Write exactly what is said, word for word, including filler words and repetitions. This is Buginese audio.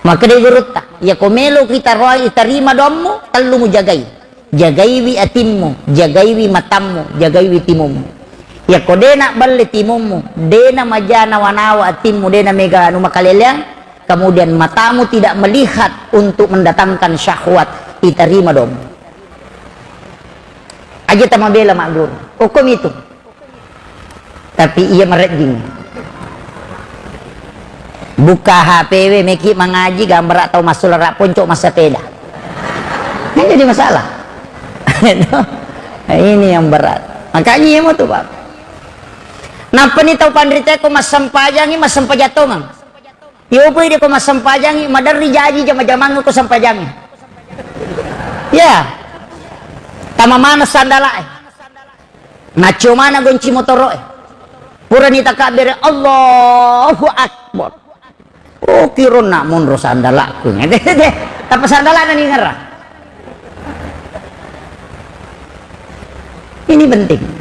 Makkedai gurutta, "Iyako melo kita roa-, tarima doammu, tellu mujagai. Jagaiwi atimmu, jagaiwi matammu, jagaiwi timummu. Iyako de nabballe timummu, de namaja nawa-nawa atimmu, de namega anu makaleleang, kemudian matamu tidak melihat untuk mendatangkan syahwat, itarima doammu." Aja tamabela magguru. Okko mitu. Tapi iya marejjing. Buka H P we, meki mangaji, gambara tau massulara ponco massepeda. Kan jadi masalah. Ini yang berat. Makanya iya mau tuh, Pak. Nappani tau panriteko massempajangi, massempajang tongeng. Iyopoi de ko massempajangi, maderri jaji jama-jamangnge ko sempajangi. Ya. Tama mana sandalae. Naccio mana gonci motoroe. Purani takabbere, Allahu Akbar. Oh, kironna monro sandalakku. Tappa sandalana ningerra. Ini penting.